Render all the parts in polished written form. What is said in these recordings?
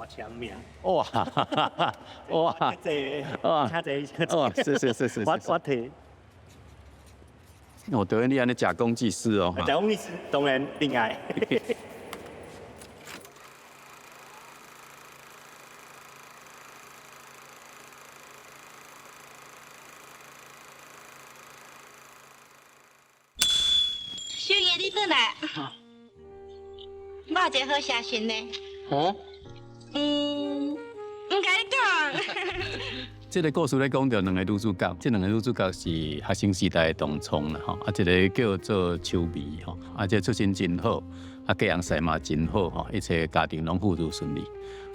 我簽名。哇！哇！這哇！請坐，哦，是是是是。我提。哦，導演你按呢假公濟私哦。假公濟私當然另愛。小葉，你轉來。我有一個好消息呢。哦？嗯，毋共你講。這个故事咧講著兩个女主角，這兩个女主角是學生時代的同窗啦，吼，啊，一个叫做秋眉，吼，啊，這个出身真好，啊，嫁人勢嘛真好，吼，一切家庭攏富足順利。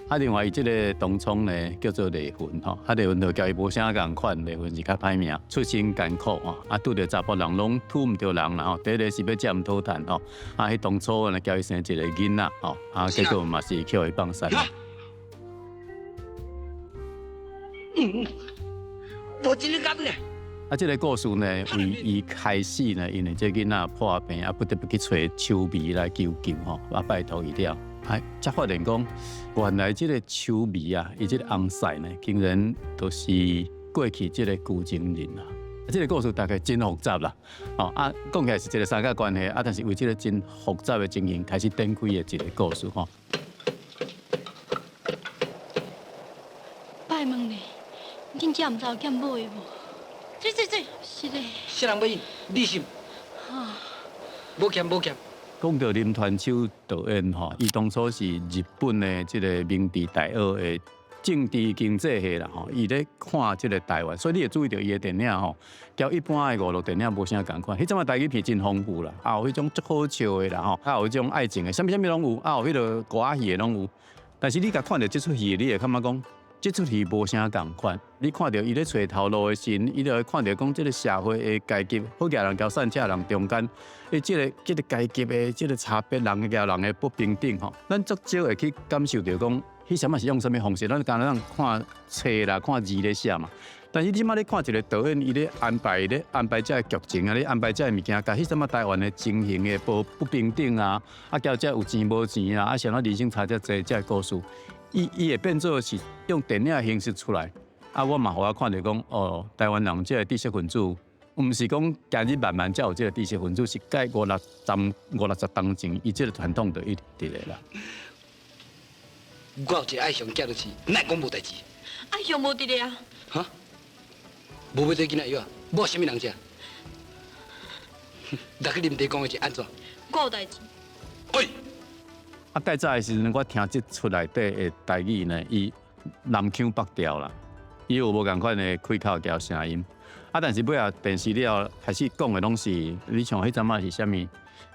啊，另外伊這个同窗呢叫做麗雲，吼，啊，麗雲就佮伊無啥仝款，麗雲是較歹命，出身艱苦，吼，啊，拄著查埔人攏討毋著人啦，吼，第一个是欲食毋討趁，吼，啊，彼當初呢共伊生一个囡仔，吼，啊，結果嘛是予伊放殺。嗯，無真的講呢。啊，這个故事呢，為伊開始呢，因為這囡仔破病，啊，不得不去揣秋眉來求救，吼，啊，拜託伊了，啊，才發現講，原來這个秋眉啊，伊這个翁婿呢，竟然都是過去這个舊情人啊。這个故事大概真複雜啦，哦，啊，講起來是一个三角關係，啊，但是為這个真複雜的情形開始展開的一个故事，吼。拜問你，恁遮毋知有欠買的無？這這這，是的。啥人買？你是？哈。無欠無欠。講到林傳秋導演吼，伊當初是日本的這个明治大學的政治經濟系啦吼，伊咧看這个台灣，所以你會注意著伊的電影吼，佮一般的娛樂電影無啥仝款。彼陣仔台語片真豐富啦，啊有彼種足好笑的啦吼，啊有彼種愛情的，啥物啥物攏有，啊有彼个歌仔戲的攏有。但是你共看著這齣戲，你會感覺講，這齣戲無啥仝款。你看著伊咧揣頭路的時陣，伊就會看著講這个社會的階級，好額人佮散赤人中間，伊這个階級的這个差別，人佮人的不平等吼，咱足少會去感受著講，彼啥物是用啥物方式，咱敢若看冊啦、看字咧寫嘛。但是你這擺咧看一个導演，伊咧安排咧安排這个劇情啊，咧安排這个物件，共彼啥物台灣的情形的無不平等啊，啊，交這有錢無錢啊，啊，啥物人生差遮濟，這个故事，伊會變做是用電影形式出來。啊，我嘛予我看著講，哦，台灣人這个知識分子，毋是講今日慢慢才有這个知識分子，是蓋五六十當前，伊這个傳統就一直佇咧啦。我有一个愛上囝就是，哪會講無代誌？愛上無佇咧啊？哈？無買這囡仔藥啊？無啥物人食？若去啉茶講的是按怎？我有代誌。喂！啊，較早的時陣，我聽這齣內底的台語呢，伊南腔北調啦，伊有無仝款的開口交聲音。啊，但是尾仔電視了開始講的攏是，你像彼陣仔是啥物？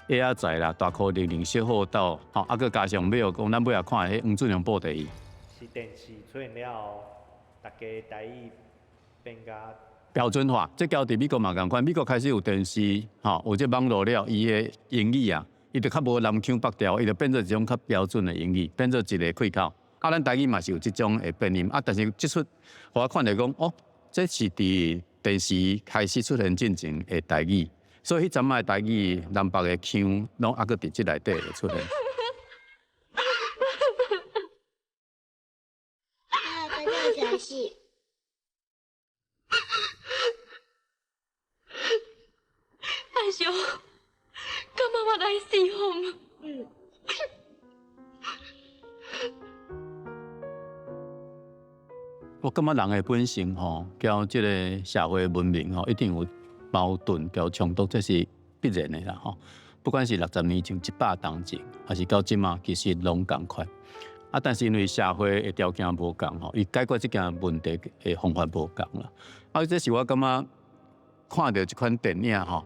野仔仔啦，大箍零零小好鬥，吼，啊，閣加上尾後講，咱尾後看的彼黃俊雄布袋戲。是電視出現了後，大家台語變甲標準化，這交佇美國嘛仝款，美國開始有電視，吼，有這網路了，伊的英語啊，伊就較無南腔北調，伊就變做一種較標準的英語，變做一個開口。啊，咱台語嘛是有這種的變音，啊，但是這齣我看著講，哦，這是佇電視開始出現進前的台語，所以彼陣仔的台語南北的腔，攏猶閣佇這內底會出現。這是。阿雄，敢媽媽來死好嗎？嗯。我感覺人的本性吼，佮這个社會文明吼，一定有矛盾佮衝突，這是必然的啦吼。不管是60年前、100年前，還是到這馬，其實攏仝款。啊，但是因為社會的條件無仝吼，伊解決這件問題的方法無仝啦。啊，這是我感覺看著這款電影吼，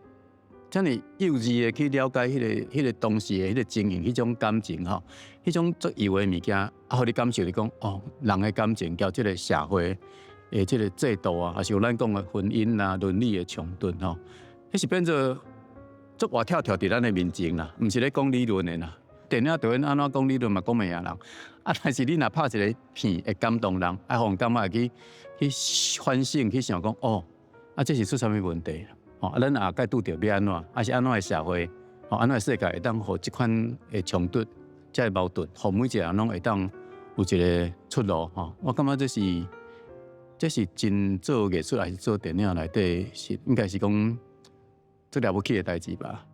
遮爾幼稚的去了解彼个當時的彼个情形、彼種感情吼，彼種足幼的物件，啊，予你感受你講哦，人的感情佮這个社會的這个制度啊，抑是有咱講的婚姻啊、倫理的衝突吼，彼是變做足活跳跳佇咱的面前啦，毋是咧講理論的啦。電影導演按怎講理論嘛，講袂贏人。啊，但是你若拍一个片會感動人，啊，予人感覺會去反省、去想講哦，啊，這是出啥物問題？吼，啊，咱下擺拄著欲按怎？啊是按怎的社會？吼，按怎的世界會當予這款的衝突、這个矛盾，予每一个人攏會當有一个出路吼。我感覺這是真做藝術還是做電影內底是應該是講最了不起的代誌吧。